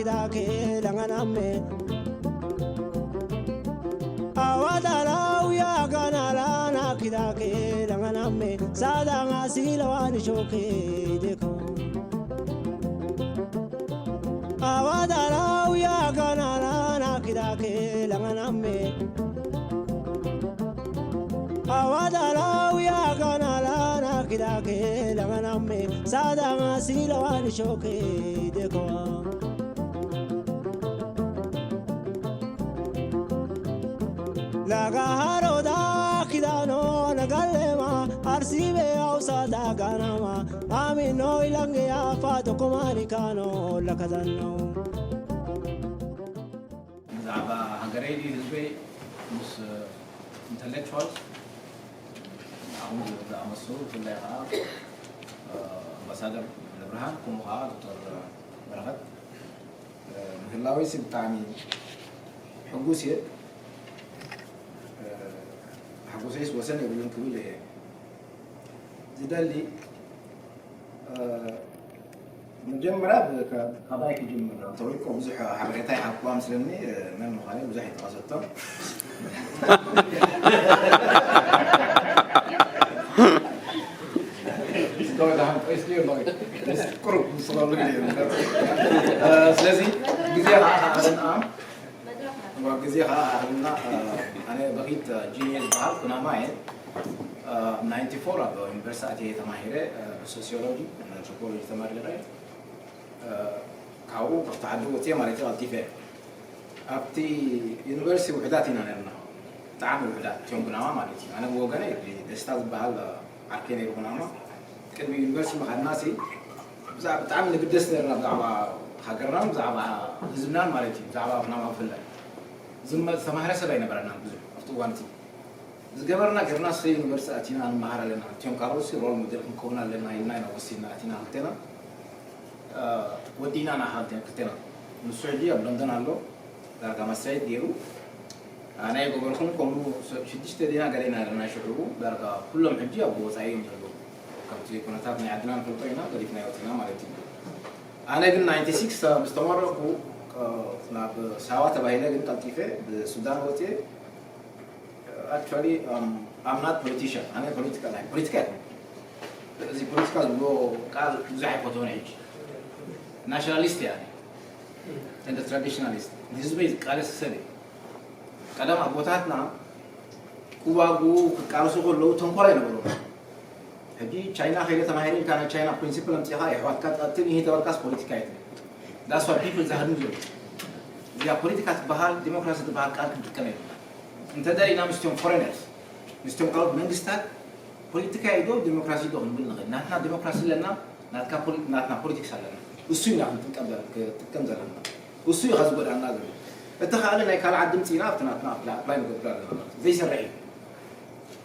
Dake langanamme. Awadala uya ganala na kidake langanamme. Sadanga silawani shoke deko. Awadala uya ganala na kidake langanamme. Awadala uya ganala na kidake langanamme. Sadanga silawani shoke deko. Lagaharoda kidano nagalema arsibe ausada ganama amino ilange afato komanikano lakadano. ብዛዕባ ሃገረይ ድዩ ህዝበይ ምስ ኢንተሌክቹዋልስ ንዓኹም ዝኣመሰሉ ብፍላይ ከዓ ኣምባሳደር ብርሃን ከምኡ ከዓ ዶክተር በረኸት ምህላወይሲ ብጣዕሚ ሕጉስ እየ። ሓጎሰይስ ወሰን የብሉን ክብል እየ ዝደሊ። መጀመርያ ካባይ ክጅምር እንተወይኮ ብዙሕ ሓበሬታ ይሃብኩዋ ምስለኒ መን ምዃነ ብዙሕ ይጠቐሰቶ። ቁሩብ ምስለሉ ስለዚ ግዜ ከዓ ኣልና ግዜ ከዓ ኣልና ኣነ በፊት ጂኒ ዝበሃል ኩናማ እየ። ናይንቲ ፎር ኣብ ዩኒቨርሲቲ ኣትየ ተማሂረ ብሶሲዮሎጂ ኣንትሮፖሎጂ ተመሪቐ። ካብኡ ካብቲ ዓዲ ወፅየ ማለት እዩ ቀልጢፈ። ኣብቲ ዩኒቨርሲቲ ውሕዳት ኢና ነርና፣ ብጣዕሚ ውሕዳት እቲዮም ኩናማ ማለት እዩ። ኣነ ብወገነ ደስታ ዝበሃል ዓርከይ ነይሩ ኩናማ። ቅድሚ ዩኒቨርሲቲ ምኻድናሲ ብዛዕባ ብጣዕሚ ንግደስ ነርና ብዛዕባ ሃገርናን ብዛዕባ ህዝብናን ማለት እዩ። ብዛዕባ ኩናማ ብፍላይ ዝተማህረ ሰብ ኣይነበረናን ብዙሕ ኣብቲ እዋንቲ። ዝገበርና ገርና ሰ ዩኒቨርሲቲ ኣቲና ንመሃር ኣለና። እቲዮም ካልኦትሲ ሮል ሞዴል ክንከውን ኣለና ኢልና ኢና ወሲድና ኣቲና ክልቴና ወዲእና ኢና ክልቴና። ንሱ ሕጂ ኣብ ለንደን ኣሎ ዳርጋ ማስተሬት ገይሩ። ኣነ ኣይገበርኩን ከምኡ ሽዱሽተ ዲና ገለ ኢና ኣለና ሽዑ ዳርጋ ኩሎም ሕጂ ኣብ ወፃኢ እዮም ዘለዉ። ከምቲ ኩነታት ናይ ዓድና ንፈልጦ ኢና ገዲፍና ወፂና ማለት እዩ። ኣነ ግን ናይንቲ ሲክስ ምስ ተመረቕኩ ናብ ሳዋ ተባሂለ ግን ቀልጢፈ ብሱዳን ወፅየ። Actually, um, I'm not politician. ኣነ ፖለቲካ ናይ ፖለቲካ እዚ ፖለቲካ ዝብሎ ቃል ብዙሕ ኣይፈትዎን ሕጂ። ናሽናሊስት እየ ኣነ እንደ ትራዲሽናሊስት ንህዝበይ ዝቃለስ ሰብ እየ። ቀደም ኣቦታትና ክዋግኡ ክቃለሱ ከለዉ ተንኮል ኣይነበሮም። ሕጂ ቻይና ከይደ ተማሂረ ኢልካ ናይ ቻይና ፕሪንሲፕል ኣምፂእኻ የሕዋትካ ትቐትል ይህ ተበልካስ ፖለቲካ እዩ። That's why people ዝሃድሙ ዘለዉ። እዚኣ ፖለቲካ ትበሃል ዲሞክራሲ ትበሃል ቃል ክንጥቀም የብልና። እንተደሊና ምስቶም ፎሬነርስ ምስቶም ካልኦት መንግስታት ፖለቲካ ዶ ዲሞክራሲ ዶ ክንብል ንኽእል። ናትና ዲሞክራሲ ኣለና፣ ናትካ ፖሊ- ናትና ፖለቲክስ ኣለና። እሱ ኢና ክንጥቀም ዘለ- ክጥቀም ዘለና። እሱ እዩ ከዚ ጎዳና ዘሎ። እቲ ካልእ ናይ ካልዓት ድምፂ ኢና ኣብቲ ናትና ኣፕላይ ኣፕላይ ንገብር ኣለና ማለት እዩ። ዘይሰርሕ እዩ።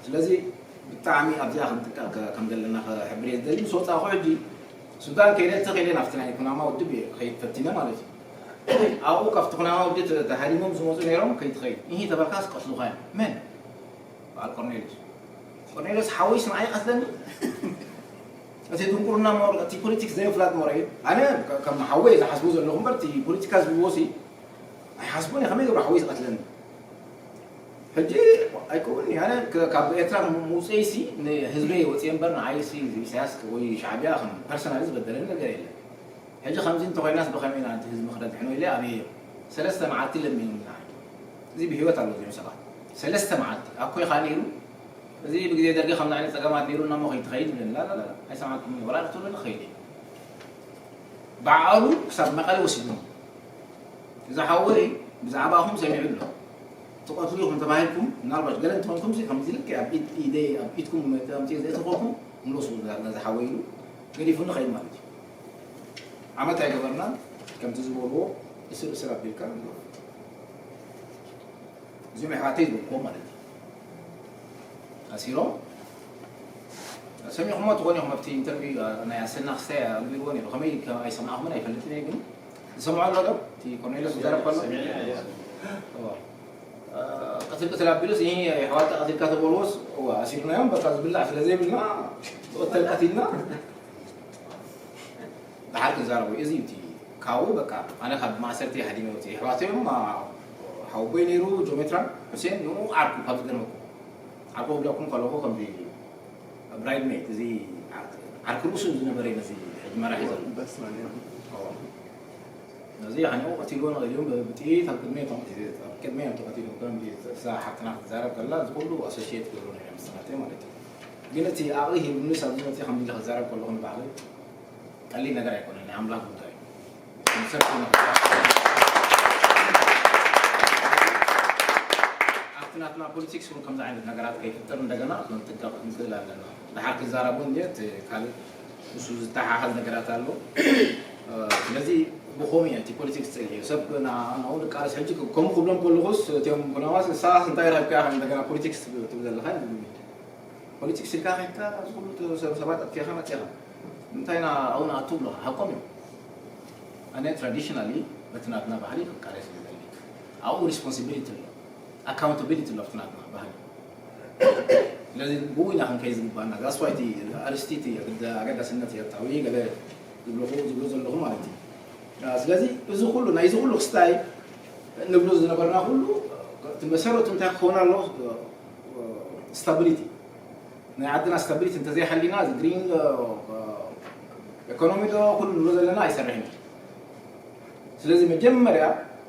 ስለዚ ብጣዕሚ ኣብዚኣ ክንጥቀም ከ- ከም ዘለና ክሕብር እየ ዝደሊ። ምስ ወፃእኹ ሕጂ ሱዳን ከይደ ተኸይደ ናብቲ ናይ ኩናማ ውድብ እየ ክኸይድ ፈቲነ ማለት እዩ። ኣብኡ ካብቲ ኩናማ ውድብ ተ- ተሃዲሞም ዝመፁ ነይሮም ከይትኸይድ ይህ ተበልካስ ቀትሉኻ እዮም። መን? በዓል ቆርኔሌዎስ። ቆርኔሌዎስ ሓወይስ ንዓይ ይቐትለኒ? እቲ ድንቁርና ሞር እቲ ፖለቲክስ ዘይፍላጥ ሞር እዩ። ኣነ ከ- ከም ሓወይ ዝሓስቡ ዘለኹ እምበር እቲ ፖለቲካ ዝብልዎ ሲ ኣይሓስቡን እየ። ከመይ ገብሩ ሓወይ ዝቐትለኒ? ሕጂ ኣይከውንኒ ኣነ ከ- ካብ ኤርትራ ምውፅኤይሲ ንህዝበይ ወፅየ እምበር ንዓይሲ ኢሳያስ ወይ ሻዕቢያ ከም ፐርሰናሊ ዝበደለኒ ነገር የለን። ሕጂ ከምዚ እንተኾይናስ ብኸመይ ኢና ነቲ ህዝቢ ክረድሕኖ ኢለ ኣብየዮ። ሰለስተ መዓልቲ ለሚኖም ንዓይ። እዚ ብህይወት ኣሎ እዚኦም ሰባት። ሰለስተ መዓልቲ ኣኮይ ኻን ኢሉ እዚ ብግዜ ደርጊ ከምዚ ዓይነት ፀገማት ነይሩና እሞ ከይትኸይድ ይብለኒ። ላ ላ ላ ኣይሰማዕኩምን። ወላ ክትብሉኒ ክኸይድ እየ። ብዓሉ ክሳብ መቐለ ወሲድዎም። እዚ ሓወይ ብዛዕባኹም ሰሚዑ ኣሎ። ትቐትሉ ኢኹም ተባሂልኩም ምናልባት ገለ እንተኾንኩም ሲ ከምዚ ልክዕ ኣብ ኢድ ኢደይ ኣብ ኢድኩም ኣምፅኤ ዘእተኸኩም ምለሱ ነዚ ሓወይ ኢሉ ገዲፉኒ ኸይድ ማለት እዩ። ዓመት ኣይገበርናን ከምቲ ዝበልዎ እስር እስር ኣቢልካ እዚኦም ኣሕዋተይ ዝበልክዎም ማለት እዩ። ኣሲሮም ሰሚዕኹሞ ትኾኑ ኢኹም ኣብቲ ኢንተርቪው ናይ ኣሰና ክስታይ ኣንቢርዎ ነይሩ። ከመይ ከም ኣይሰማዕኹምን ኣይፈልጥን እየ ግን ዝሰምዖ ኣሎ ዶ? እቲ ኮርኔለስ ዝዛረብ ከሎ? እዎ። ቅትል ቅትል ኣቢሉስ ይህ የሕዋትካ ቀቲልካ ተበልዎስ እዋ ኣሲርናዮም በቃ ዝብላዕ ስለ ዘይብልና ዝቕተል ቀቲልና ደሓር ክንዛረቡ እዩ። እዚ እዩ እቲ ሓዉ በቃ ኣነ ካብ ማእሰርቲ ሓዲመ ወፅእ። ኣሕዋተይ እዮም። ሓወቦይ ነይሩ ጆሜትራን፣ ሑሴን፣ ንኡ ዓርኩ። ካብ ዝገርመኩም ዓርኩ ክብለኩም ከለኹ ከምዚ ብራይድ ሜት፣ እዚ ዓርኪ ርእሱ ዝነበረ እዩ ነዚ ሕጂ መራሒ ዘሎ። ነዚ ሓኒቑ ቀቲልዎ ንኽእል እዮም። ብጥይት ኣብ ቅድሚ እዮም ተቐቲሉ። ከምዚ እዛ ሓፍትና ክትዛረብ ከላ እዚ ኩሉ ኣሶሽየት ገብሩ ነይረ ምስ ናተይ ማለት እዩ። ግን እቲ ዓቕሊ ሂቡኒ ሳብ ዝመፅእ ከምዚ ኢለ ክዛረብ ከለኹ ንባዕለይ ቀሊል ነገር ኣይኮነን። ናይ ኣምላኽ ጉዳይ እዩ። ሰብ ኮይኑ ኣብቲ ናትና ፖለቲክስ እውን ከምዚ ዓይነት ነገራት ከይፍጠር እንደገና ክንጥንቀቕ ክንክእል ኣለና። ድሓር ክዛረቡ እንድየ እቲ ካልእ ምስ ዝተሓሓዝ ነገራት ኣሎ። ስለዚ ብኸምኡ እየ እቲ ፖለቲክስ ጸልየ። ሰብ ንኡ ንቃለስ ሕጂ ከምኡ ክብሎም ከለኹስ እቲኦም ኩናማስ ንስኻስ እንታይ ረኺብካ ኢኻ እንደገና ፖለቲክስ ትብል ዘለኻ ይብሉኒ። ፖለቲክስ ኢልካ ከይድካ እዚ ኩሉ ሰብ ሰባት ኣጥፊእኻ መጺእኻ እንታይ ኢና ኣብኡ ንኣቱ ብለኻ ሓቆም እዮም። ኣነ ትራዲሽናሊ በቲ ናትና ባህሊ ክቃለስ እየ ዝደሊ። ኣብኡ ሪስፖንሲቢሊቲ ኣሎ፣ ኣካውንታቢሊቲ ኣሎ ኣብቲ ናትና ባህሊ። ስለዚ ብኡ ኢና ክንከይድ ዝግባና። ዛስዋይ እቲ ኣርስቲ እቲ ኣገዳስነት የታዊ ገለ ዝብለኹ ዝብሎ ዘለኹ ማለት እዩ። ስለዚ እዚ ኩሉ ናይዚ ኩሉ ክስታይ ንብሎ ዝነበርና ኩሉ እቲ መሰረቱ እንታይ ክኸውን ኣለዎ? ስታቢሊቲ ናይ ዓድና ስታቢሊቲ እንተዘይሓሊና እዚ ግሪን ኢኮኖሚ ዶ ኩሉ ንብሎ ዘለና ኣይሰርሕን እዩ። ስለዚ መጀመርያ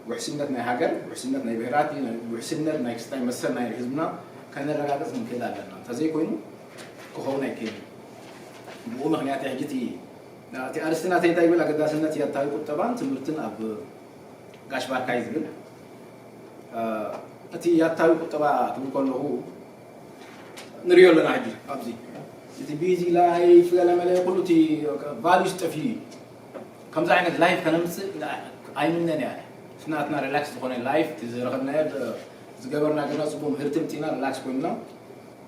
ውሕስነት ናይ ሃገር፣ ውሕስነት ናይ ብሄራት፣ ውሕስነት ናይ ክስታይ መሰል ናይ ህዝብና ከነረጋግፅ ክንክእል ኣለና። እንተዘይኮይኑ ክኸውን ኣይክእልን። ብኡ ምክንያት ሕጂ እቲ እቲ ኣርስቲ ናተይ እንታይ ይብል ኣገዳስነት ያታዊ ቁጠባን ትምህርትን ኣብ ጋሽ ባርካይ ዝብል እቲ ያታዊ ቁጠባ ክብል ከለኹ ንሪኦ ኣለና ሕጂ ኣብዚ እቲ ቢዚ ላይፍ ገለመለ ኩሉ እቲ ቫሉስ ጠፊኡ እዩ። ከምዚ ዓይነት ላይፍ ከነምፅእ ኣይምነን እያ። ናትና ሪላክስ ዝኾነ ላይፍ ዝረኸብናዮ ዝገበርና ገና ፅቡቅ ምህርቲ ምፅና ሪላክስ ኮይንና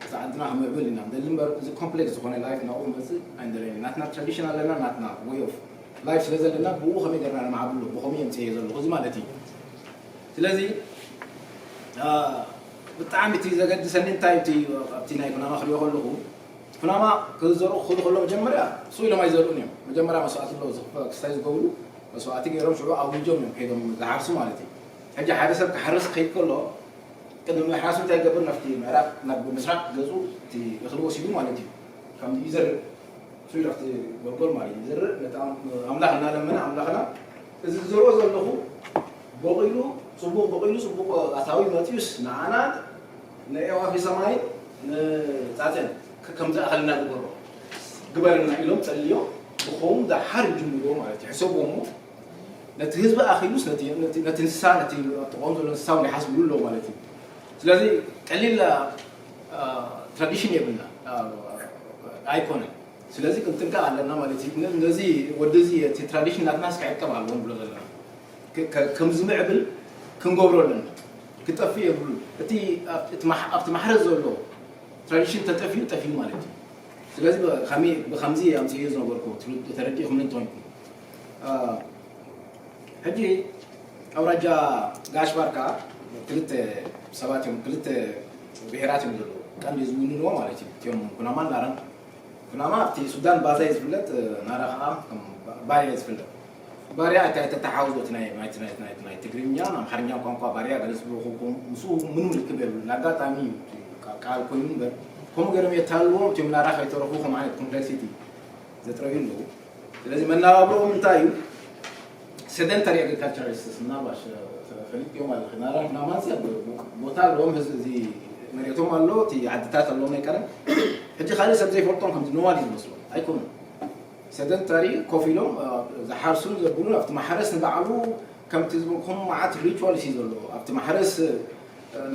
እዛ ዓድና ክምዕብል ኢና ንደሊ እምበር እዚ ኮምፕሌክስ ዝኾነ ላይፍ ናብኡ ክመፅእ ኣይንደለየን። ናትና ትራዲሽን ኣለና፣ ናትና ወይ ኦፍ ላይፍ ስለ ዘለና ብኡ ከመይ ገርና ነማዕብሎ ብኸመይ የምፅእ እየ ዘለኹ እዚ ማለት እዩ። ስለዚ ብጣዕሚ እቲ ዘገድሰኒ እንታይ እቲ ኣብቲ ናይ ኩናማ ክሪኦ ከለኹ ኩናማ ክዘርኡ ክኽእሉ ከሎ መጀመርያ ስው ኢሎም ኣይዘርኡን እዮም። መጀመርያ መስዋእቲ ኣለዎ ክስታይ ዝገብሩ መስዋእቲ ገይሮም ሽዑ ኣዊጆም እዮም ከይዶም ዝሓርሱ ማለት እዩ። ሕጂ ሓደ ሰብ ክሓርስ ክኸይድ ከሎ ቅድሚ ምሕራሱ እንታይ ይገብር? ናብቲ ምዕራብ ናብ ምስራቅ ገፁ እቲ እኽሊ ወሲዱ ማለት እዩ። ከምዚ ይዘርእ እሱ ኢሉ ኣብቲ ጎልጎል ማለት እዩ። ይዘርእ ነቲ ኣምላኽ እናለመነ ኣምላኽና እዚ ዝዘርኦ ዘለኹ በቂሉ ፅቡቅ በቂሉ ፅቡቅ ኣታዊ መፅዩስ ንዓና ንኣዕዋፍ ሰማይን ንፃፀን ከምዚ ኣኸልና ግበሮ ግበርና ኢሎም ፀልዮም ብኸም ዳሓር ይጅምርዎ ማለት እዩ። ሕሰብዎ እሞ ነቲ ህዝቢ ኣኺሉስ ነቲ እንስሳ ነቲ ጥቕኦም ዘሎ እንስሳ እውን ይሓስብሉ ኣለዎ ማለት እዩ። ስለዚ ቀሊል ትራዲሽን የብልና ኣይኮነን። ስለዚ ክንጥንቀቕ ኣለና ማለት እዩ። ነዚ ወዲ እዚ እቲ ትራዲሽን ናትና እስከ ዕቀብ ኣለዎም ብሎ ዘለና ከምዚ ምዕብል ክንገብሮ ኣለና። ክጠፍእ የብሉ። እቲ ኣብቲ ማሕረስ ዘሎ ትራዲሽን ተጠፊኡ ጠፊኡ ማለት እዩ። ስለዚ ብከምዚ ኣምፅዮ ዝነበርኩ ተረዲእኩም እንተኾንኩም ሕጂ ኣውራጃ ጋሽ ባርካ ክልተ ሰባት እዮም፣ ክልተ ብሄራት እዮም ዘለዉ ቀንዲ ዝውንንዎ ማለት እዩ። እቲኦም ኩናማን ናራን። ኩናማ ኣብቲ ሱዳን ባዛ እዩ ዝፍለጥ፣ ናራ ከዓ ባርያ እዩ ዝፍለጥ። ባርያ ኣይታ ተተሓውዞ እቲ ናይ ናይ ናይ ናይ ናይ ትግርኛ ኣምሓርኛ ቋንቋ ባርያ ገለ ዝብሉ ምስኡ ምንም ርክብ የብሉን። ኣጋጣሚ እዩ ቃል ኮይኑ እምበር ከምኡ ገይሮም የተሃልዎም እቲኦም ናራ ከይተረፉ ከም ዓይነት ኮምፕሌክሲቲ ዘጥረዩ ኣለዉ። ስለዚ መነባብሮኦም እንታይ እዩ? ሰደንታሪ ኣግሪካልቸራሊስትስ ምናልባሽ ፈሊጥዮም ኣለኺ ናራ ናማንሲ ቦታ ኣለዎም ህዝቢ እዚ መሬቶም ኣሎ እቲ ዓድታት ኣለዎም ናይ ቀደም ሕጂ ካልእ ሰብ ዘይፈልጦም ከምዚ ኖማድ እዩ ዝመስሎም ኣይኮኑን። ሰደንታሪ ኮፍ ኢሎም ዝሓርሱን ዘብሉን ኣብቲ ማሕረስ ንባዕሉ ከምቲ ዝበልኩም መዓት ሪቹዋልስ እዩ ዘለዎ ኣብቲ ማሕረስ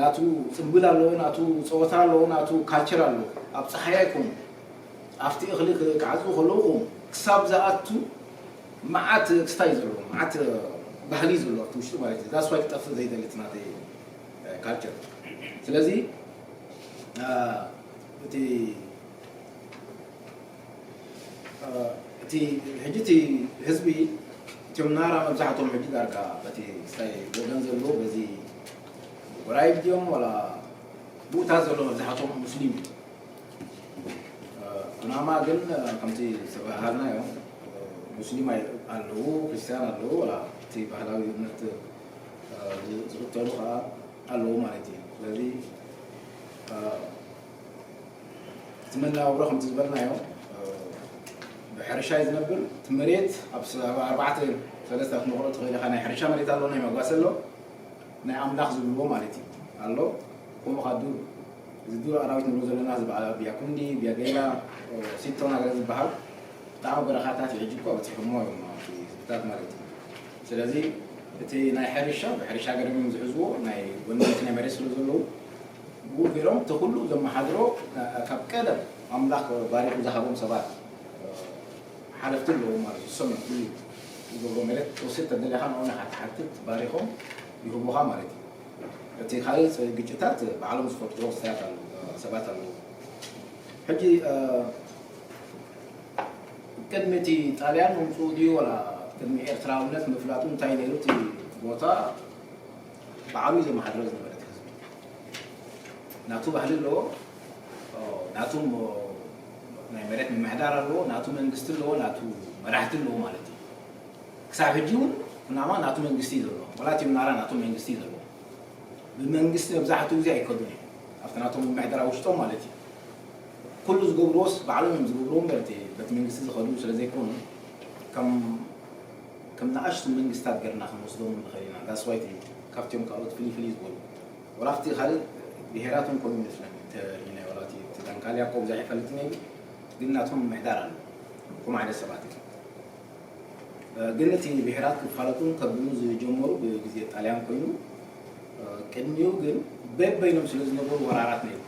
ናቱ ፅምብል ኣለዎ ናቱ ፀወታ ኣለዎ ናቱ ካልቸር ኣለዎ። ኣብ ፀሓይ ኣይኮኑ ኣብቲ እኽሊ ክዓፅዱ ከለዉ ክሳብ ዝኣቱ መዓት ክስታይ ዘለዎ መዓት ባህሊ ዘሎ ኣብቲ ውሽጡ ማለት እዩ። ዳስዋይ ክጠፍእ ዘይደሊ እቲ ናተይ ካልቸር። ስለዚ እቲ እቲ ሕጂ እቲ ህዝቢ እቶም ናራ መብዛሕትኦም ሕጂ ዳርጋ በቲ ክስታይ ወገን ዘለዎ በዚ ጎራይብ ድዮም ወላ ብኡታት ዘሎ መብዛሕትኦም ሙስሊም እዩ። ኩናማ ግን ከምቲ ዝተባሃልናዮ ሙስሊም ኣይ- ኣለዉ፣ ክርስቲያን ኣለዉ፣ ዋላ እቲ ባህላዊ እምነት እ፣ ዝ- ዝኽተሉ ከዓ ኣለዉ ማለት እዩ። ስለዚ እ፣ እቲ መነባብሮ ከምቲ ዝበልናዮ እ፣ ብሕርሻ እዩ ዝነብር። እቲ መሬት ኣብ ስ- ኣብ ኣርባዕተ ሰለስተ ክትመቕሎ ትኽእል ኢኻ። ናይ ሕርሻ መሬት ኣሎ፣ ናይ መጓሰ ኣሎ፣ ናይ ኣምላኽ ዝብልዎ ማለት እዩ ኣሎ። ከምኡ ከዓ ዱር፣ እዚ ዱር ኣራዊት ንብሎ ዘለና እዚ በዓል ቢያኩንዲ፣ ቢያገይላ፣ ሲቶና ገለ ዝበሃል ብጣዕሚ በረኻታት እዩ። ሕጂ እኮ በፂሖሞ እዮም ኣብቲ ህዝብታት ማለት እዩ። ስለዚ እቲ ናይ ሕርሻ ብሕርሻ ገረም እዮም ዝሕዝዎ፣ ናይ ጎንንቲ ናይ መሬት ስለ ዘለዉ ብኡ ገይሮም እቲ ኩሉ ዘመሓድሮ ካብ ቀደም ኣምላኽ ባሪኹ ዝሃቦም ሰባት ሓለፍቲ ኣለዎም ማለት እዩ። እሶም እዮም ኩሉ ዝገብሮ። መሬት ክትወስድ ተደሊኻ ንኦም ኢኻ ትሓትት፣ ባሪኾም ይህቡኻ ማለት እዩ። እቲ ካልእ ግጭታት ባዕሎም ዝፈጥርዎ ክስታት ኣለዉ፣ ሰባት ኣለዉ። ሕጂ እ፣ ቅድሚ እቲ ጣልያን ምምፅኡ ድዩ ዋላ ቅድሚ ኤርትራውነት ምፍላጡ እንታይ ነይሩ? እቲ ቦታ ባዕሉ እዩ ዘመሓድሮ ዝነበረ እቲ ህዝቢ። ናቱ ባህሊ ኣለዎ፣ እ፣ ናቱ እ፣ ናይ መሬት ምምሕዳር ኣለዎ፣ ናቱ መንግስቲ ኣለዎ፣ ናቱ መራሕቲ ኣለዎ ማለት እዩ። ክሳብ ሕጂ እውን ኩናማ ናቱ መንግስቲ እዩ ዘለዎ። ዋላ እቲ ምናራ ናቱ መንግስቲ እዩ ዘለዎ። ብመንግስቲ መብዛሕትኡ ግዜ ኣይከዱን እዮም። ኣብቲ ናቶም ምምሕዳር ኣብ ውሽጦም ማለት እዩ። ኩሉ ዝገብርዎስ ባዕሎም እዮም ዝገብርዎ እምበር እቲ በቲ መንግስቲ ዝኸዱ ስለ ዘይኮኑ ከም ከም ንኣሽቱ መንግስታት ገርና ክንወስዶም ንኽእል ኢና። That's why እቲ ካብቲኦም ካልኦት ፍልይ ፍልይ ዝበሉ ዋላ ኣብቲ ካልእ ብሄራት እውን ከምኡ ይመስለኒ እንተ ርኢናዮ ዋላ እቲ እቲ ዳንካልያ እኮ ብዙሕ ይፈልጥ ነይሩ ግን ናቶም ምምሕዳር ኣሎ ከምኡ ዓይነት ሰባት እዮም። ግን እቲ ብሄራት ክፋለጡን ከብዱን ዝጀመሩ ብግዜ ጣልያን ኮይኑ ቅድሚኡ ግን በበይኖም ስለ ዝነበሩ ወራራት ነይሩ።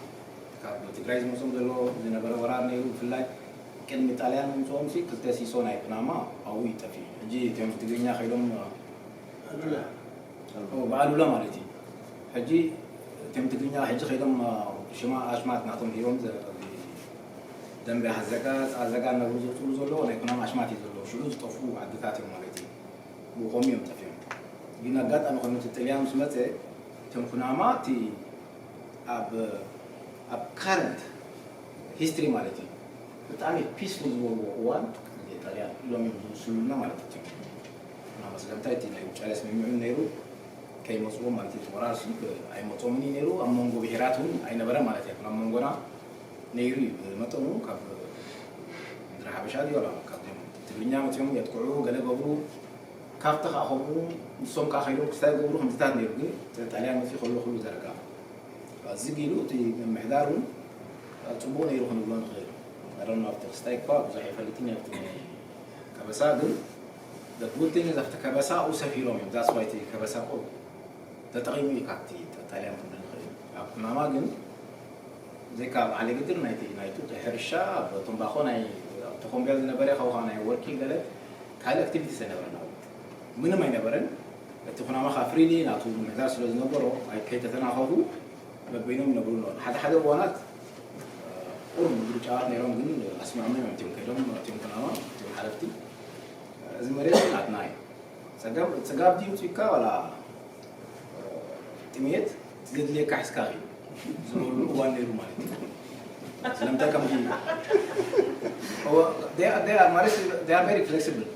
ካብ ትግራይ ዝመፅኦም ዘሎ ዝነበረ ወራር ነይሩ። ብፍላይ ቅድሚ ጣልያን ምምፅኦም ሲ ክልተ ሲሶ ናይ ኩናማ ኣብኡ ይጠፍዩ። ሕጂ እቶም ትግርኛ ከይዶም ብኣሉላ ማለት እዩ። ሕጂ እቶም ትግርኛ ሕጂ ከይዶም ሽማ ኣሽማት ናቶም ሂቦም ደንበ ኣዘጋ ኣዘጋ እናብሉ ዘውፅሉ ዘለዎ ናይ ኩናማ ኣሽማት እዩ ዘለዎ። ሽዑ ዝጠፍኡ ዓድታት እዮም ማለት እዩ። ብኸምኡ እዮም ጠፊኦም። ግን ኣጋጣሚ ኮይኑ እቲ ጥልያን ምስ መፀ እቶም ኩናማ እቲ ኣብ ኣብ ካረንት ሂስትሪ ማለት እዩ ብጣዕሚ ፒስፉል ዝበልዎ እዋን ጣልያን ኢሎም እዮም ዝውስሉልና ማለት እዩ። ኩናማ ስለምንታይ እቲ ናይ ውጫሌ ስምምዕ ነይሩ ከይመፅዎም ማለት እዩ። ወራር ሲ ኣይመፆምን እዩ ነይሩ። ኣብ መንጎ ብሄራት እውን ኣይነበረ ማለት እዩ። ኣብ መንጎና ነይሩ እዩ ብመጠኑ ካብ ምድሪ ሓበሻ ድዩ ዋላ ካብዚኦም ትግርኛ መፅኦም የጥቅዑ ገለ ገብሩ ካብቲ ከዓ ከምኡ ንሶም ከዓ ከይዶም ክስታይ ገብሩ ከምዚታት ነይሩ ግን ጣልያን መፅኡ ከሎ ኩሉ ዘረጋ ዝግ ኢሉ እቲ ምምሕዳር እውን ፅቡቅ ነይሩ ክንብሎ ንኽእል ኣረና ኣብቲ ክስታይ እኳ ብዙሕ ይፈልጥን ኣብቲ ከበሳ ግን ዘትውልተኛ ዘፍቲ ከበሳ ኡ ሰፊሮም እዮም ዛስዋይቲ ከበሳ ቆ ተጠቒሙ እዩ ካብቲ ጣልያን ክንብል ንኽእል ኣብ ኩናማ ግን ዘይካ ኣብ ዓሊ ግድር ናይቲ ናይቱ ሕርሻ ኣብ ቶምባኾ ናይ ተኾምቢያ ዝነበረ ከውኻ ናይ ወርኪ ገለ ካልእ ኣክቲቪቲስ ኣይነበረን ኣብኡ ምንም ኣይነበረን እቲ ኩናማ ካ ፍሪሊ ናቱ ምሕዳር ስለ ዝነበሮ ከይተተናኸፉ በበይኖም ይነብሩ ነበሩ ሓደ ሓደ እዋናት ቁሩብ ምርጫዋት ነይሮም ግን ኣስሚዖም እዮም እቲኦም ከይዶም እቲኦም ኩናማ እቲኦም ሓለፍቲ እዚ መሬት ናትና እዩ ጸጋብ ጸጋብ ድዩ ጽካ ዋላ ጥሜት ዘድልየካ ሒዝካ ኺድ ዝበሉ እዋን ነይሩ ማለት እዩ ስለምንታይ ከም ማለት they are very flexible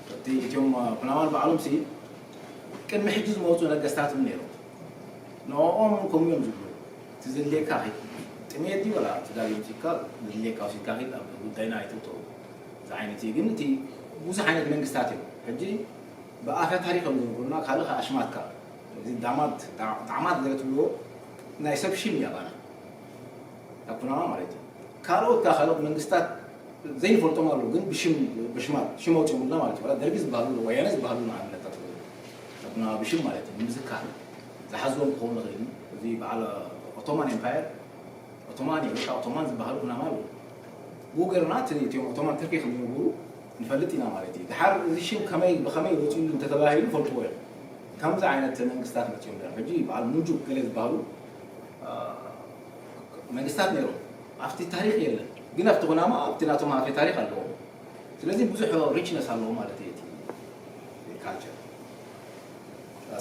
እቲኦም ኩናማን ባዕሎም ሲ ቅድሚ ሕጂ ዝመፁ ነገስታት እውን ነይሮም ንኦም ከምኡ እዮም ዝብሉ እቲ ዘድልየካ ኺድ ጥሜት ድዩ ዋላ ተዳልዩ ምፅካ ዘድልየካ ወሲድካ ኺድ ኣብ ጉዳይና ኣይትውተው እዚ ዓይነት እዩ ግን እቲ ብዙሕ ዓይነት መንግስታት እዮም ሕጂ ብኣፈ ታሪክ እዮም ዝነግሩና ካልእ ከዓ ኣሽማትካ እዚ ዳማት ዳዕማት ገለ ትብልዎ ናይ ሰብ ሽም እያ ባና ኣብ ኩናማ ማለት እዩ ካልኦት ከዓ ካልኦት መንግስታት ዘይንፈልጦም ኣለዉ ግን ብሽም ብሽማት ሽም ኣውፅኦምልና ማለት እዩ ደርጊ ዝበሃሉ ወያነ ዝበሃሉ ንኣብነታት ኩናማ ብሽም ማለት እዩ ንምዝካር ዝሓዝዎም ክኸውን ይኽእል እዚ በዓል ኦቶማን ኤምፓየር ኦቶማን እዩ ወይ ከዓ ኦቶማን ዝበሃሉ ኩናማ ኣለዉ ብኡ ገርና እቲ እቲኦም ኦቶማን ተርኪ ከም ዝነበሩ ንፈልጥ ኢና ማለት እዩ ድሓር እዚ ሽም ከመይ ብኸመይ ወፂሉ እንተተባሂሉ ፈልጥዎ እዮም ከምዚ ዓይነት መንግስታት መፅኦም እዮም ሕጂ በዓል ሙንጁ ገለ ዝበሃሉ መንግስታት ነይሮም ኣብቲ ታሪክ የለን ግን ኣብቲ ኩናማ ኣብቲ ናቶም ሃፌ ታሪክ ኣለዎም ስለዚ ብዙሕ ሪችነስ ኣለዎ ማለት እዩ እቲ ካልቸር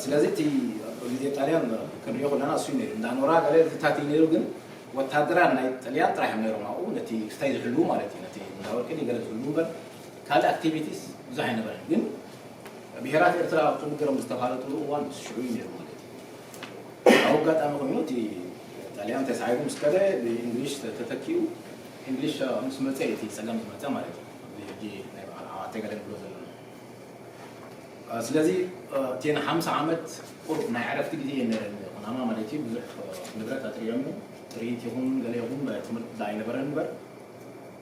ስለዚ እቲ ግዜ ጣልያን ክንሪኦ ከለና እሱ ነይሩ እንዳ ኖራ ገለ ዝታት እዩ ነይሩ ግን ወታደራት ናይ ጥልያን ጥራሕ እዮም ነይሮም ኣብኡ ነቲ ክስታይ ዝሕልዉ ማለት እዩ ነቲ እንዳወርቂ ገለ ዝህልዉ እምበር ካልእ ኣክቲቪቲስ ብዙሕ ኣይነበረን። ግን ብሄራት ኤርትራ ኣብ ቅድሚ ገሮም ዝተፋለጥሉ እዋን ሽዑ እዩ ነይሩ ማለት እዩ። ኣብ ኣጋጣሚ ኮይኑ እቲ ጣልያን ተሳዒሩ ምስ ከደ ብእንግሊሽ ተተኪኡ፣ እንግሊሽ ምስ መፀ እዩ እቲ ፀገም ዝመፀ ማለት እዩ። እዚ ሕጂ ናይ በዓል ዓዋተ ገለ ንብሎ ዘለና። ስለዚ እቲ ሓምሳ ዓመት ቁሩብ ናይ ዕረፍቲ ግዜ ነረን ኩናማ ማለት እዩ። ብዙሕ ንብረት ኣጥሪዮም፣ ጥሪት ይኹን ገለ ይኹን ትምህርቲ ኣይነበረን እምበር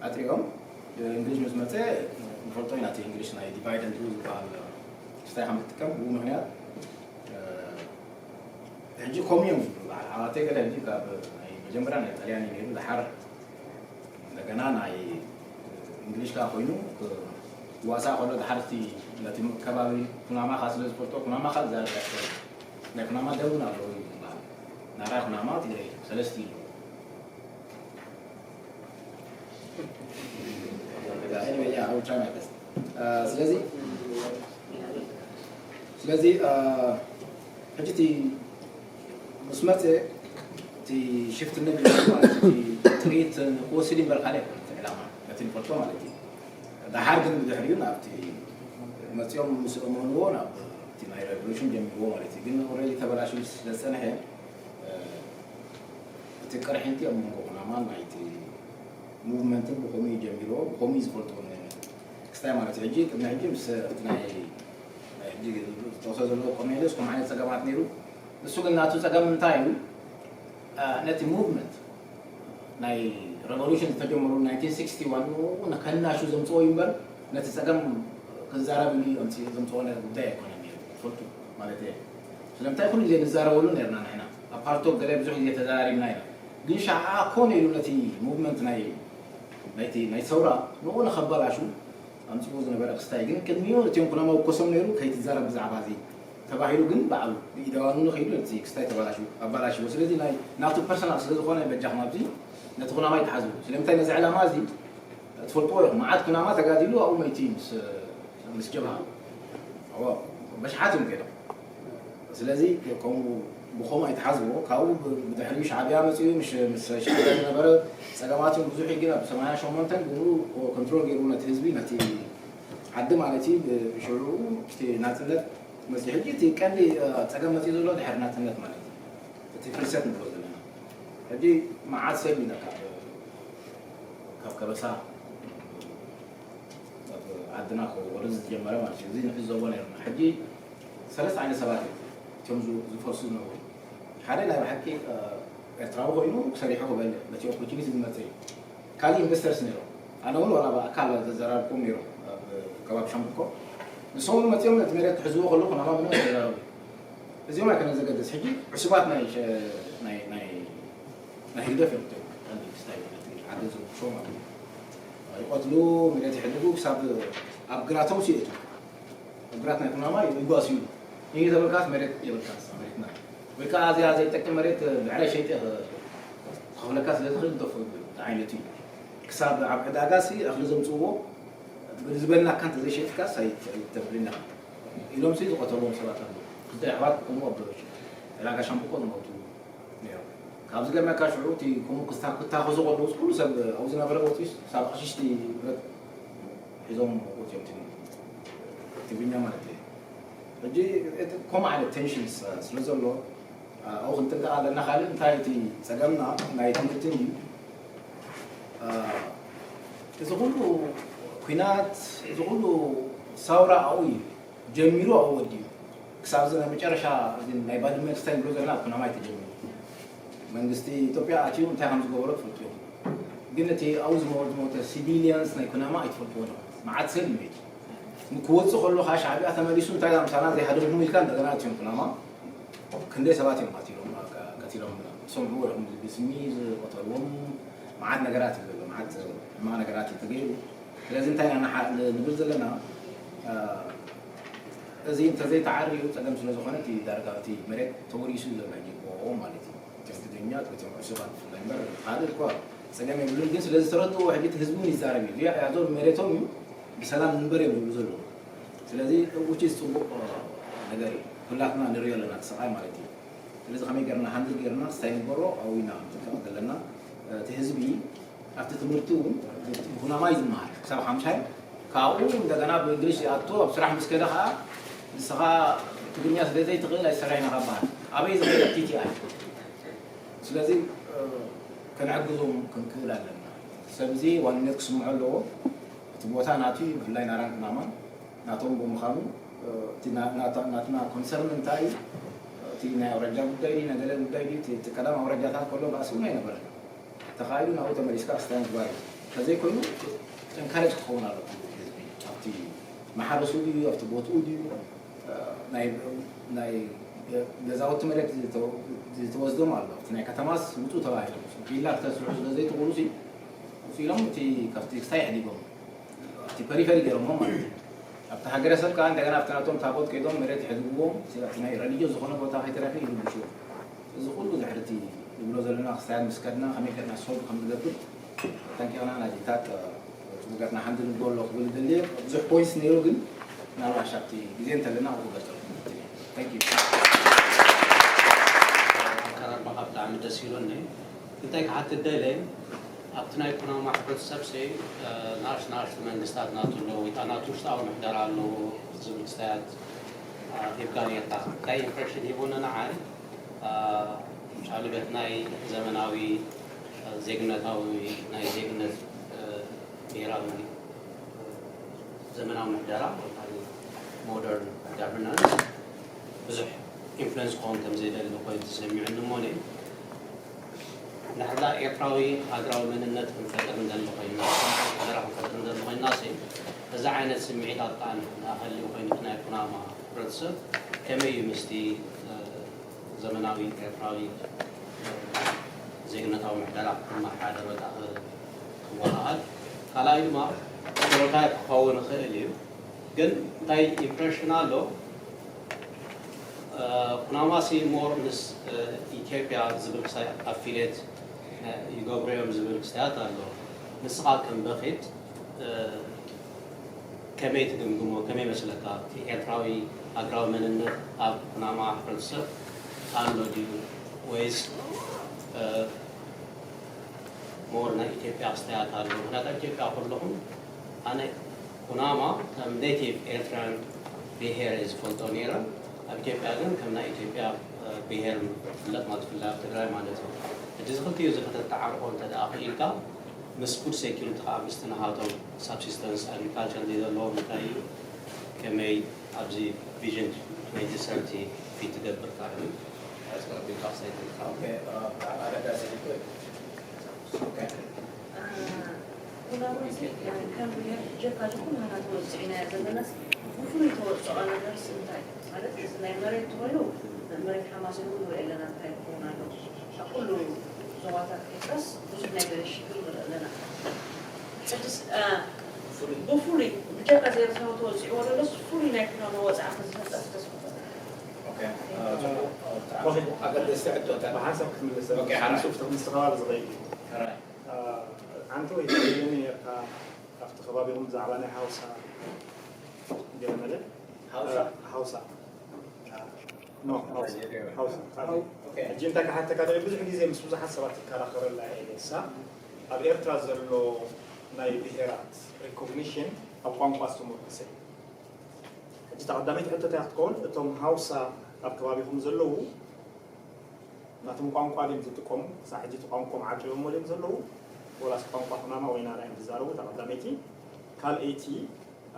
ኣጥሪዮም። እንግሊሽ ምስ መፀ ንፈልጦ ኢና፣ እቲ እንግሊሽ ናይ ዲቫይድ ኤንድ ሩል ዝበሃል ክስታይ ከም ዝጥቀም ብኡ ምክንያት ሕጂ ኮሚዮም ዝብሉ በዓል ዓዋተ ገለ ሕጂ ካብ ናይ መጀመርያ ናይ ጣልያን እዩ ነይሩ። ድሓር እንደገና ናይ እንግሊሽ ከዓ ኮይኑ ክዋሳእ ከሎ ድሓር እቲ ነቲ ከባቢ ኩናማኻ ስለ ዝፈልጦ ኩናማኻ ዝዛረብ ኣይኮነን። ናይ ኩናማ ደም እውን ኣለዎ እዩ ዝበሃል። ናራ ኩናማ ትግረ ሰለስቲ ኣለዎ። Anyway, yeah, I will try my best. ስለዚ ስለዚ ሕጂ እቲ ምስ መፀ እቲ ሽፍትነት ማለት እቲ ጥሪት ክወስድ እምበር ካልእ ኣይኮነን እቲ ዕላማ ነቲ ንፈልጦ ማለት እዩ። ደሓር ግን ብድሕሪኡ ናብቲ መፂኦም ምስ እመንዎ ናብ እቲ ናይ ሬቮሉሽን ጀሚርዎ ማለት እዩ። ግን ኦልሬዲ ተበላሽዩ ስለ ዝፀንሐ እቲ ቅርሕንቲ ኣብ መንጎ ኩናማን ናይቲ ሙቭመንትን ብኸምኡ እዩ ጀሚርዎ፣ ብኸምኡ እዩ ዝፈልጦ ክስታይ ማለት እዩ። ሕጂ ቅድሚ ሕጂ ምስ እቲ ናይ ሕጂ ዝጠቕሶ ዘለዎ ኮሜልስ ከምኡ ዓይነት ፀገማት ነይሩ። ንሱ ግን ናቱ ፀገም እንታይ እዩ? ነቲ ሙቭመንት ናይ ሬቮሉሽን ዝተጀመሩ ናይንቲን ሲክስቲ ዋን ከናሹ ዘምፅኦ እዩ እምበር ነቲ ፀገም ክዛረብ ኢሉ ዘምፅኦ ጉዳይ ኣይኮነን ነይሩ። ትፈልጡ ማለት እየ። ስለምንታይ ኩሉ ግዜ ንዛረበሉ ነርና ንሕና ኣብ ፓርቶክ ገለ ብዙሕ ግዜ ተዛራሪብና ኢና። ግን ሻዓ ኮነ ኢሉ ነቲ ሙቭመንት ናይ ናይቲ ናይ ሰውራ ንኡ ንኸበላሹ ኣምፅዎ ዝነበረ ክስታይ ግን ቅድሚኡ ነቲኦም ኩናማ ውከሶም ነይሩ ከይትዛረብ ብዛዕባ እዚ ተባሂሉ ግን ባዕሉ ብኢደዋኑ ንኸይዱ ነቲ ክስታይ ተባላሹ ኣባላሽዎ። ስለዚ ናይ ናቱ ፐርሰናል ስለ ዝኾነ በጃኹም ኣብዚ ነቲ ኩናማ ይትሓዝሉ። ስለምንታይ ነዚ ዕላማ እዚ ትፈልጥዎ ኢኹም። መዓት ኩናማ ተጋዲሉ ኣብኡ መይቲ ምስ ምስ ጀብሃ በሽሓት እዮም ከይዶም። ስለዚ ከምኡ ብኸምኡ ኣይትሓዝዎ። ካብኡ ብድሕሪኡ ሻዕብያ መፂኡ ምስ ሻዕብያ ዝነበረ ፀገማትን ብዙሕ ግን ኣብ ሰማንያ ሸሞንተን ብምሉእ ኮንትሮል ገይሩ ነቲ ህዝቢ ነቲ ዓዲ ማለት እዩ። ብሽዑ እቲ ናፅነት መፂኡ። ሕጂ እቲ ቀንዲ ፀገም መፂኡ ዘሎ ድሕሪ ናፅነት ማለት እዩ። እቲ ፍልሰት ንብሎ ዘለና ሕጂ መዓት ሰብ ኢና ካብ ከበሳ ዓድና ክወርድ ዝጀመረ ማለት እዩ። እዚ ንዕዘቦ ነርና። ሕጂ ሰለስተ ዓይነት ሰባት እዮም እቶም ዝፈርሱ ዝነበሩ። ሓደ ናይ ብሓቂ ኤርትራዊ ኮይኑ ክሰሪሑ ክበልዕ ነቲ ኦፖርቹኒቲ ዝመፀ እዩ። ካልእ ኢንቨስተርስ ነይሮም። ኣነ እውን ዋላ ብኣካል ዘዘራርኩም ነይሮም ኣብ ከባቢ ሻምብቆ። ንሶም እውን መፂኦም ነቲ መሬት ክሕዝዎ ከለዉ ኩናማ ምንም ኣይተዛረቡ። እዚኦም ኣይኮነን ዘገድስ። ሕጂ ዕሱባት ናይ ናይ ናይ ናይ ህግደፍ እዮም። ዓዲ ዝርብሾ ማለት እዩ። ይቐትሉ፣ መሬት ይሕልቡ ክሳብ ኣብ ግራቶም ሲእቱ። ኣብ ግራት ናይ ኩናማ ይጓስዩ። ይህ ተበልካስ መሬት የብልካስ መሬትና ወይ ከዓ እዚኣ ዘይጠቅም መሬት ብዕራይ ሸይጠ ክኸፍለካ ስለ ዝኽእል ንጠፍኡ ዝብል ዓይነት እዩ። ክሳብ ኣብ ዕዳጋ ሲ እኽሊ ዘምፅዎ ዝበልናካ እንተዘይሸጥካስ ኣይተብልና ኢሎም ሲ ዝቐተልዎም ሰባት ኣለዉ። ክልተ ኣሕዋት ከምኡ ኣብ ዕዳጋ ሻምብቆ ዝሞቱ ነይሮም። ካብ ዝገርመካ ሽዑ እቲ ከምኡ ክስታ ክታኸሱ ከለዉ ኩሉ ሰብ ኣብኡ ዝነበረ ወፂኡስ ሳብ ኣቕሽሽቲ ብረት ሒዞም ወፂኦም ትግርኛ ማለት እዩ። ሕጂ እቲ ከምኡ ዓይነት ቴንሽንስ ስለ ዘሎ ኣብኡ ክንጥንቀቕ ኣለና። ካልእ እንታይ እቲ ፀገምና ናይ ትምህርቲ እዩ። እዚ ኩሉ ኩናት እዚ ኩሉ ሳውራ ኣብኡ እዩ ጀሚሩ ኣብኡ ወዲኡ ክሳብ እዚ ናይ መጨረሻ እዚ ናይ ባድመ ክስታይ ንብሎ ዘለና ኣብ ኩናማ እዩ ተጀሚሩ። መንግስቲ ኢትዮጵያ ኣትዩ እንታይ ከም ዝገበሮ ትፈልጡ ኢኹም። ግን እቲ ኣብኡ ዝመወ ዝሞተ ሲቪሊያንስ ናይ ኩናማ ኣይትፈልጥዎ ዶ? መዓት ሰብ እዩ መይቱ። ክወፅእ ከሎ ከዓ ሻዕብያ ተመሊሱ እንታይ ምሳና ዘይሃደምኩም ኢልካ እንደገና ኣትዮም ኩናማ ክንደይ ሰባት እዮም ቀቲሎም ቀቲሎም ሰምዕዎ ኢኹም። ብስሚ ዝቀተልዎም መዓት ነገራት እዩ ዘሎ። መዓት ሕማቕ ነገራት እዩ ተገይሩ። ስለዚ እንታይ ኢና ንብል ዘለና እዚ እንተዘይተዓርዩ ፀገም ስለ ዝኾነ እቲ ዳርጋ እቲ መሬት ተወሪሱ ዘሎ ይግብኦ ማለት እዩ። እቶም ትግርኛ እቶም ዕሱባት ብፍላይ እምበር ካልእ እኳ ፀገም የብሉን። ግን ስለ ዝተረድእዎ ሕጂ እቲ ህዝቢ እውን ይዛረብ እዩ። እዚኣ ያዞር መሬቶም እዩ ብሰላም ንንበር እዮም ዝብሉ ዘለዉ። ስለዚ ውጪ ፅቡቕ ነገር እዩ። ኩላትና ንሪኦ ኣለና እቲ ስቓይ ማለት እዩ። ስለዚ ከመይ ገርና ሃንድል ገርና ስታይ ንበሮ ኣብኡ ኢና ክንጥንቀቕ ዘለና። እቲ ህዝቢ ኣብቲ ትምህርቲ እውን ብኩናማ እዩ ዝመሃር ክሳብ ሓምሻይ ካብኡ እንደገና ብእንግሊሽ ይኣቱ ኣብ ስራሕ ምስ ከደ ከዓ ንስኻ ትግርኛ ስለ ዘይትኽእል ኣይሰራሕን ኢኻ በሃል። ኣበይ ዝኸደ ቲቲኣይ። ስለዚ ከነዕግዞም ክንክእል ኣለና። ሰብ እዚ ዋንነት ክስምዖ ኣለዎ። እቲ ቦታ ናቱ እዩ፣ ብፍላይ ናራን ኩናማን ናቶም ብምዃኑ እቲ ናትና ኮንሰርን እንታይ እዩ? እቲ ናይ ኣውራጃ ጉዳይ ድዩ፣ ናይ ገለ ጉዳይ ድዩ? እቲ ቀዳም ኣውራጃታት ከሎ ባእሲ እውን ኣይነበረን። ተኻኢሉ ናብኡ ተመሊስካ ክስታይ ምግባር እዩ። ተዘይኮይኑ ኤንካሬጅ ክኸውን ኣለዎ ህዝቢ ኣብቲ ማሕረሱ ድዩ ኣብቲ ቦትኡ ድዩ ናይ ገዛውቲ መሬት ዝተወስዶም ኣሎ። እቲ ናይ ከተማስ ውፁ ተባሂሎም ቪላ ክተስርሑ ስለ ዘይትኽእሉ ሲ ውፅእ ኢሎም እቲ ካብቲ ክስታይ ሕዲጎም ኣብቲ ፐሪፈሪ ገይሮሞ ማለት እዩ። ኣብቲ ሃገረሰብ ከዓ እንደገና ኣብቲ ናቶም ታቦት ከይዶም መሬት ይሕድግዎም። ኣብቲ ናይ ረሊጆ ዝኾነ ቦታ ከይተረፈ ይልብሽዎ። እዚ ኩሉ ድሕርቲ ንብሎ ዘለና ክስታያት ምስ ከድና ከመይ ገርና ሶልቭ ከም ንገብር ጠንቂቕና ናዚታት ፅቡቅ ገርና ሓንዲ ንግበሎ ክብል ደልየ። ብዙሕ ፖይንትስ ነይሩ ግን ምናልባሽ ኣብቲ ግዜ እንተለና ክገልፀልኩም። ኣቀራርባኻ ብጣዕሚ ደስ ኢሉኒ። እንታይ ክሓትት ደለ ኣብቲ ናይ ኩናማ ሕብረተሰብ ሲ ናሽ ናሽቱ መንግስታት ናቱ ኣለዎ ወይ ናቱ ውሽጣዊ ምሕደራ ኣለዎ ዝብል ክስታያት ሂብካ ነርካ። እንታይ ኢምፕሬሽን ሂቡኒ ንዓይ ሻልበት ናይ ዘመናዊ ዜግነታዊ ናይ ዜግነት ብሄራዊ ዘመናዊ ምሕደራ ወይ ከዓ ሞደርን ጋቨርናንስ ብዙሕ ኢንፍሉንስ ክኸውን ከም ዘይደሊ ኮይኑ ተሰሚዑኒ እሞ ንሕና ኤርትራዊ ሃገራዊ መንነት ክንፈጥር እንደሊ ኮይና ሃገራ ክንፈጥር እንደሊ ኮይና እዚ ዓይነት ስምዒታት ከዓ ንሕና ሃልዩ ኮይኑ ናይ ኩናማ ሕብረተሰብ ከመይ እዩ ምስቲ ዘመናዊ ኤርትራዊ ዜግነታዊ ምሕደራ ክመሓደር ወይ ከዓ ክወሃሃድ። ካልኣይ ድማ ፕሮቶታይፕ ክኸውን ይኽእል እዩ። ግን እንታይ ኢምፕሬሽን ኣሎ ኩናማሲ ሞር ምስ ኢትዮጵያ ዝብል ክሳይ ኣፊሌት ይገብሩ እዮም ዝብል ክስታያት ኣሎ። ንስኻ ከም በኺት ከመይ ትግምግሞ? ከመይ መስለካ? እቲ ኤርትራዊ ሃገራዊ መንነት ኣብ ኩናማ ሕብረተሰብ ኣሎ ድዩ? ወይስ ሞር ናይ ኢትዮጵያ ክስታያት ኣሎ? ምክንያቱ ኣብ ኢትዮጵያ ከለኹም ኣነ ኩናማ ከም ኔቲቭ ኤርትራን ብሄር እየ ዝፈልጦ ነይረ። ኣብ ኢትዮጵያ ግን ከም ናይ ኢትዮጵያ ብሄር ዝፍለጥ ማለት ብፍላይ ኣብ ትግራይ ማለት እዩ። እቲ እዚ ክልቲኡ እዚ ከተተዓርቆ እንተ ደኣ ክኢልካ ምስ ፉድ ሴኪሪቲ ከዓ ምስቲ ናሃቶም ሳብሲስተንስ ኣግሪካልቸር ዘይ ዘለዎም እንታይ እዩ ከመይ ኣብዚ ቪዥን ትወንቲ ሰርቲ ፊት ትገብር ከዓ እዩ ኣስቀርቢካ ክሳይትልካ ኣገዳሲ ኩናማሲ ከም ብሄር ብጀካ ዝኾነ ሃናተ ወፅዒናዮ ዘለናስ ብፍሉይ ተወፅኦ ነገርስ እንታይ ማለት እዚ ናይ መሬት ተኮይኑ መሬት ሓማሴን እውን ንሪኦ ኣለና እንታይ ክኸውን ኣሎ ኣብ ኩሉ ዞባታት ኤርትራስ ብዙሕ ናይ ገለ ሽግር ንርኢ ኣለና ሕድስ ብፍሉይ ብጀካ ዘይ ኤርትራዊ ተወፂዕዎ ዘሎስ ፍሉይ ናይ ኩናማ ወፅዓ ከዝፈጠር ተስፋ ኣገደስቲ ሕቶታት ብሓንሳብ ክትምልሰ ምስ ከባቢ ዝኸይድ እዩ ሓንቲ ወይ ትብለኒ ነርካ ኣብቲ ከባቢኹም ብዛዕባ ናይ ሃውሳ ገለ መለ ሃውሳ ሕጂ እንታይ ክሓተካ ደ ብዙሕ ግዜ ምስ ብዙሓት ሰባት ይከራኸረላ እየ ሳ ኣብ ኤርትራ ዘሎ ናይ ብሄራት ሪኮግኒሽን ኣብ ቋንቋ ዝተመርኮሰ እዩ ሕጂ ተቐዳመይቲ ሕቶ እንታይ ክትከውን እቶም ሃውሳ ኣብ ከባቢኹም ዘለዉ ናቶም ቋንቋ ድዮም ዝጥቀሙ ክሳብ ሕጂ እቲ ቋንቋኦም ዓቂቦሞ ድዮም ዘለዉ ወላስ ቋንቋ ኩናማ ወይ ናራ እዮም ዝዛረቡ እታ ቀዳመይቲ ካልኣይቲ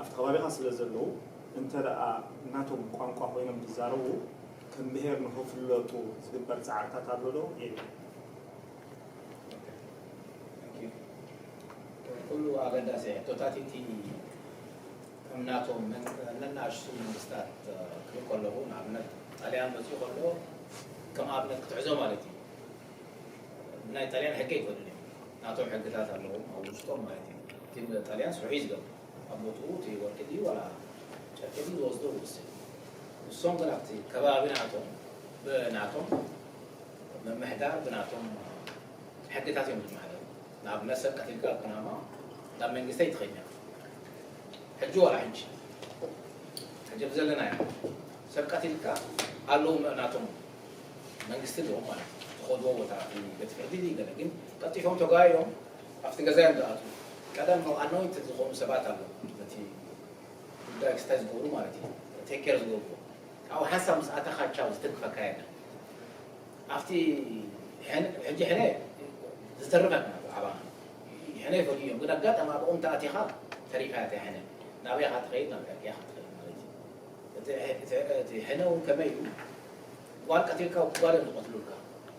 ኣብቲ ከባቢኻ ስለ ዘለዉ እንተ ደኣ ናቶም ቋንቋ ኮይኖም ዝዛረቡ ከም ብሄር ንኽፍለጡ ዝግበር ፃዕርታት ኣሎ ዶ የለን ኩሉ ኣገዳሲ ሕቶታት እቲ ከም ናቶም ነናእሽቱ መንግስታት ክብል ከለኹ ንኣብነት ጣልያን መፅኡ ከሎ ከም ኣብነት ክትሕዞ ማለት እዩ ናይ ጣልያን ሕጊ ኣይኮኑን እዮም ናቶም ሕግታት ኣለዎም ኣብ ውሽጦም ማለት እዩ እቲ ጣልያን ስርሑ እዩ ዝገብር ኣብ ቦትኡ እቲ ወርቂ ድዩ ዋላ ጨርቂ ድዩ ዝወስዶ ውስን ንሶም ግን ኣብቲ ከባቢ ናቶም ብናቶም ምምሕዳር ብናቶም ሕግታት እዮም ዝመሓደሩ ንኣብነት ሰብ ቀቲልካ ኩናማ ናብ መንግስቲ ኣይትኸኛ ሕጂ ዋላ ሕጂ ሕጂ ብዘለናዮ ሰብ ቀቲልካ ኣለዉ ናቶም መንግስቲ ኣለዎም ማለት እዩ ዝኸድዎ ቦታ ቤት ፍርዲ ገለ ግን ቀልጢፎም ተጓዮም ኣብቲ ገዛ እዮም ዝኣትዉ ቀደም ኣኖይንትድ ዝኾኑ ሰባት ኣለዉ ነቲ ክስታይ ዝገብሩ ማለት እዩ። ቴክ ኬር ዝገብሩ። ካብኡ ሓንሳብ ምስ ኣተኻ ቻው፣ ዝተክፈካ የለን። ኣብቲ ሕነ፣ ሕጂ ሕነ ዝተርፈካ ዓባና። ሕነ ይፈልዩ እዮም፣ ግን ኣጋጣሚ ኣብኦም ተኣቲኻ ተሪፋ እያ እታ ሕነ። ናበይ ኢኻ ትኸይድ፣ ናብ ዕርቂ ኢኻ ትኸይድ ማለት እዩ። እቲ፣ እቲ፣ እቲ ሕነ እውን ከመይ እዩ? ጓል ቀቲልካ ጓል እዮም ዝቐትሉልካ።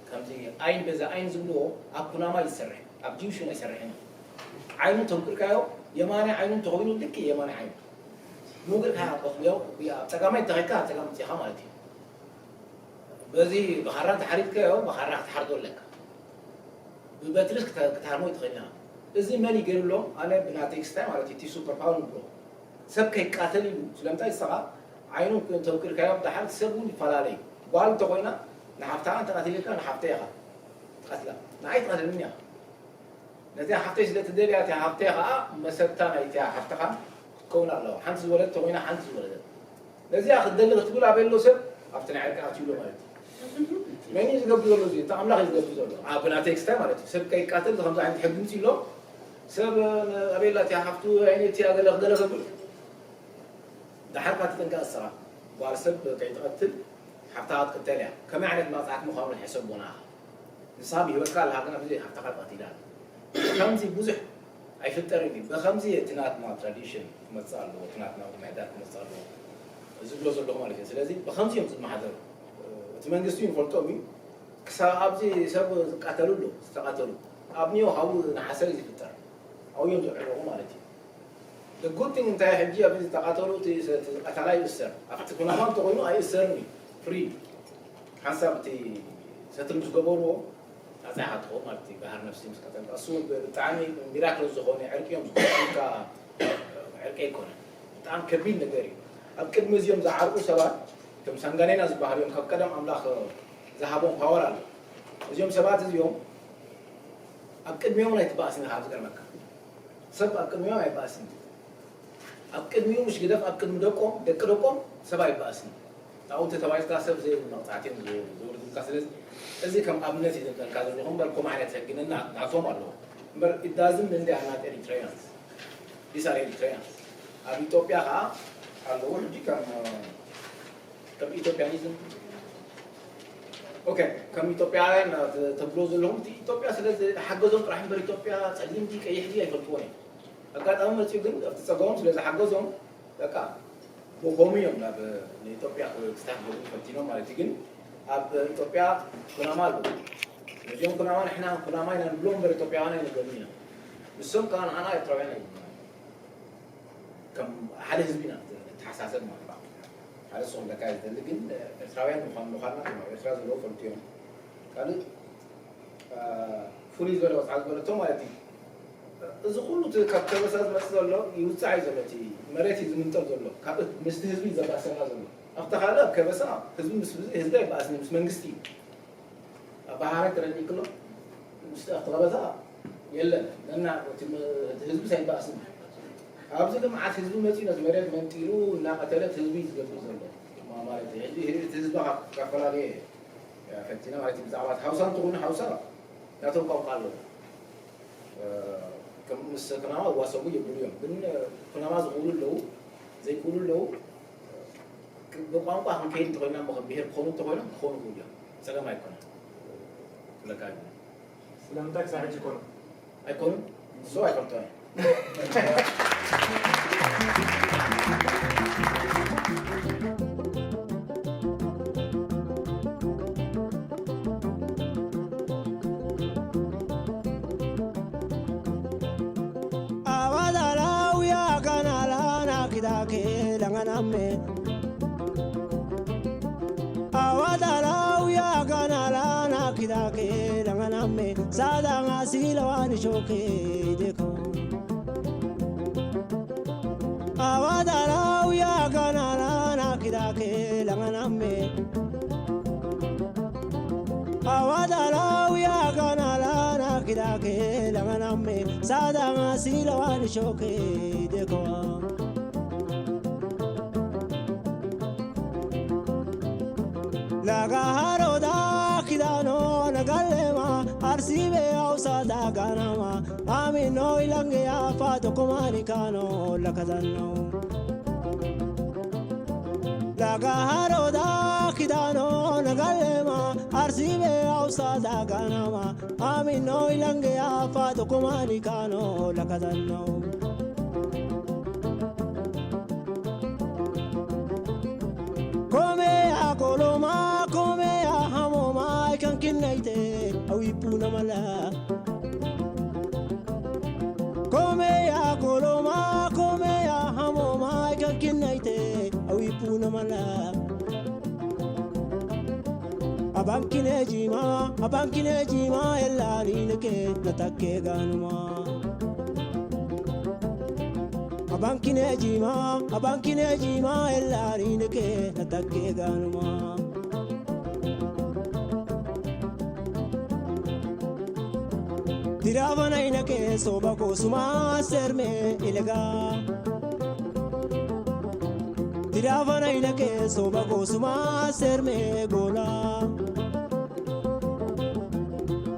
ከምዚ ዓይን በዛ ዓይን ዝብልዎ ኣብ ኩናማ እዩ ዝሰርሕ፣ ኣብ ጂውሽ እውን ኣይሰርሕን እዩ። ዓይኑ ተንኩርካዮ የማናይ ዓይኑ እንተኾይኑ ልክዕ የማናይ ዓይኑ። ሙግርካ ትቐትሉ ያው ኣብ ጸጋማይ ተኸይድካ ኣብ ጸጋም መጺኻ ማለት እዩ። በዚ ብኻራ እንተሓሪድካዮ ብኻራ ክትሓርዶ ኣለካ። ብበትርስ ክተ-፣ ክትሃርሞ ይትኽእል ኢና። እዚ መን እዩ ገይሩሎም? ኣነ ብናተይ ክስታይ ማለት እዩ፣ እቲ ሱፐር ፓወር ንብሎ። ሰብ ከይቃተል ኢሉ፣ ስለምንታይ ንስኻ ዓይኑ ተንኪርካዮ፣ ደሓር ሰብ እውን ይፈላለ እዩ። ጓል እንተኾይና፣ ንሓፍትኻ እንተቐቲልካ፣ ንሓፍተይ ኢኻ ትቐትላ። ንዓይ ትቐትለኒ እያ። ነዚኣ ሓፍተይ ስለ ትደልያ፣ እቲኣ ሓፍተይ ኸዓ መሰታ ናይቲኣ ሓፍትኻ ክትከውን ኣለዋ። ሓንቲ ዝወለደት ተኾይና፣ ሓንቲ ዝወለደት። ነዚኣ ክትደሊ ክትብል ኣበይ ኣሎ ሰብ? ኣብቲ ናይ ዕርቂ ኣትዩ ኣሎ ማለት እዩ። መን እዩ ዝገብር ዘሎ እዚ? እቲ ኣምላኽ እዩ ዝገብር ዘሎ። ኣብ ብናተይ ክስታይ ማለት እዩ። ሰብ ከይቃተል ከምዚ ዓይነት ሕጊ ምጽእ ኣሎ። ሰብ፣ እ፣ ኣበይ ኣላ እቲኣ ሓፍቱ? ኣይነ እቲኣ ገለ ገለ ከብል። ደሓር ካትጥንቀቕ ንስኻ። ጓል ሰብ ከይትቐትል ሓፍታ ክትቅተል እያ። ከመይ ዓይነት መቕጻዕቲ ምዃኑ ሕሰብ ንዓኻ። ንስኻ ብህይወትካ ኣለኻ፣ ግን ኣብዚ ሓፍትኻ ተቐቲላ ኣላ። ከምዚ ብዙሕ ኣይፍጠርን እዩ። ብኸምዚ እቲ ናትና ትራዲሽን ክመጽእ ኣለዎ፣ እቲ ናትና ምምሕዳር ክመጽእ ኣለዎ ዝብሎ ዘለኹ ማለት እዩ። ስለዚ ብኸምዚ እዮም ዝመሓደሩ። እቲ መንግስቲ ይፈልጦም እዩ። ክሳብ ኣብዚ ሰብ ዝቃተሉ ኣለዉ፣ ዝተቓተሉ። ኣብ ኒዮ ሃቡ ንሓሰር እዩ ዝፍጠር። ኣብኡ እዮም ዝዕረቑ ማለት እዩ። The good thing እንታይ ሕጂ ኣብዚ ዝተቓተሉ እቲ ሰ-፣ እቲ ቀታላይ ይእሰር። ኣብቲ ኩናማ እንተኾይኑ ኣይእሰርን እዩ። ፍሪ። ሓንሳብ እቲ ሰትል ምስ ገበርዎ ናጻ ኢኻ ትኸውን ማለት እዩ። ጋህር ነፍሲ ምስ ቀተልካ። እሱ ብጣዕሚ ሚራክል ዝኾነ ዕርቂ እዮም ዝገብሩልካ። ዕርቂ ኣይኮነን። ብጣዕሚ ከቢድ ነገር እዩ። ኣብ ቅድሚ እዚኦም ዝዓርቁ ሰባት፣ እቶም ሳንጋኔና ዝበሃሉ እዮም፣ ካብ ቀደም ኣምላኽ ዝሃቦም ፓወር ኣሎ። እዚኦም ሰባት እዚኦም ኣብ ቅድሚኦም ኣይትበኣስን ኢኻ፣ ዝገርመካ። ሰብ ኣብ ቅድሚኦም ኣይበኣስን። ኣብ ቅድሚኡ ምሽ ግደፍ፣ ኣብ ቅድሚ ደቆም፣ ደቂ ደቆም ሰብ ኣይበኣስን። ኣብኡ እንተተባኢስካ ሰብ ዘይብሉ መቕጻዕቲ እዮም ዝ-፣ ዘውርዱልካ። ስለዚ እዚ ከም ኣብነት እዩ ዘምጸልካ ዘለኹ እምበር፣ ከምኡ ዓይነት ሕጊ ነና-፣ ናቶም ኣለዎ። እምበር፣ it doesn't mean they are not Eritreans. These are Eritreans. ኣብ ኢትዮጵያ ኸዓ ኣለዉ። ሕጂ ከም፣ ከም ኢትዮጵያኒዝም፣ ኦኬ፣ ከም ኢትዮጵያውያን ተ-፣ ተብሎ ዘለኹም፣ እቲ ኢትዮጵያ ስለ ዝሓገዞም ጥራሕ እምበር፣ ኢትዮጵያ ጸሊም ድዩ ቀይሕ ድዩ ኣይፈልጥዎን እዮም። ኣጋጣሚ መጺኡ ግን ኣብቲ ጸገሞም ስለ ዝሓገዞም፣ በቃ፣ ብኸምኡ እዮም ናብ ንኢትዮጵያ ክስታፍ ክገብሩ ፈቲኖም ማለት እዩ። ግን ኣብ ኢትዮጵያ ኩናማ ኣለዉ። ነዚኦም ኩናማ ንሕና ኩናማ ኢና ንብሎም እምበር ኢትዮጵያውያን ኣይንብሎምን ኢና። ንሶም ከኣ ንዓና ኤርትራውያን ኣይብሉና። ከም ሓደ ህዝቢ ኢና ንተሓሳሰብ ማለት እዩ። ሓደ ንስኹም ደካ እዩ ዝደሊ፣ ግን ኤርትራውያን ምዃን፣ ምዃንና ከም ኣብ ኤርትራ ዘለዉ ፈልጡ እዮም። ካልእ፣ አ፣ ፍሉይ ዝበለ ወጽዓ ዝበለቶ ማለት እዩ። እዚ ኩሉ እቲ ካብ ከበሳ ዝመጽእ ዘሎ ይውጻዕ እዩ ዘሎ፣ እቲ መሬት እዩ ዝምንጠል ዘሎ፣ ካብ ምስቲ ህዝቢ እዩ ዘባእሰና ዘሎ። ኣብቲ ካልእ ኣብ ከበሳ ህዝቢ ምስ ህዝቢ ኣይበኣስን እዩ፣ ምስ መንግስቲ እዩ። ኣበሃሃራይ ተረዲእክሎ? ምስቲ ኣብቲ ቀበታ የለን። ነና እቲ መ-፣ እቲ ህዝቢ ኣይበኣስን። ኣብዚ ግን መዓት ህዝቢ መፂኡ ነቲ መሬት መንጢሉ እናቐተለ እቲ ህዝቢ እዩ ዝገብር ዘሎ። ማ-፣ ማለት እዩ። ሕጂ እቲ ህዝቢ ካብ-፣ ካፈላለየ ፈቲና ማለት እዩ። ብዛዕባ እቲ ሃውሳ እንተኾይኑ ሃውሳ ናቶም ቋንቋ ኣለዎ። እ፣ ከም ምስ ኩናማ ይዋሰቡ የብሉ እዮም። ግን ኩናማ ዝኽእሉ ኣለዉ፣ ዘይክእሉ ኣለዉ። ብቋንቋ ክንከይድ እንተኾይና እሞ ከም ብሄር ክኾኑ እንተኾይኖም ክኾኑ ይኽእሉ እዮም። ጸገም ኣይኮነን። ክብለካ ይኽእል። ስለምንታይ ክሳብ ሕጂ ይኮኑ? ኣይኮኑን? ንሱ ኣይፈልጦን። Awadalaw ya ganala na kidake langaname. Awadalaw ya ganala na kidake langaname. Sadanga silawani shoke deko. Awadalaw ya ganala na kidake langaname. Awadalaw ya ganala na kidake langaname. Sadanga silawani shoke deko. Lagaharoda kidano nagalema arsibe ausa daganama. Amino ilange afato komani kano lakadano. Daga haroda kidano nagalema arsibe ausa daganama amino ilange afa tokomani kano lakadano. Kome ya koloma kome ya hamoma ikan kinnaite awipuna mala. Kome ya koloma kome ya hamoma ikan kinnaite awipuna mala. Abankine jima abankine jima ellani neke natake ganuma. Abankine jima abankine jima ellani neke natake ganuma. Diravana inake soba kosuma serme ilega. Diravana inake soba kosuma serme gola.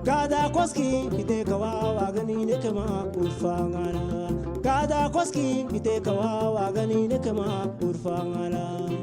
Gada koski ite kawa wagani nekema urfangala. Gada koski ite kawa wagani nekema urfangala.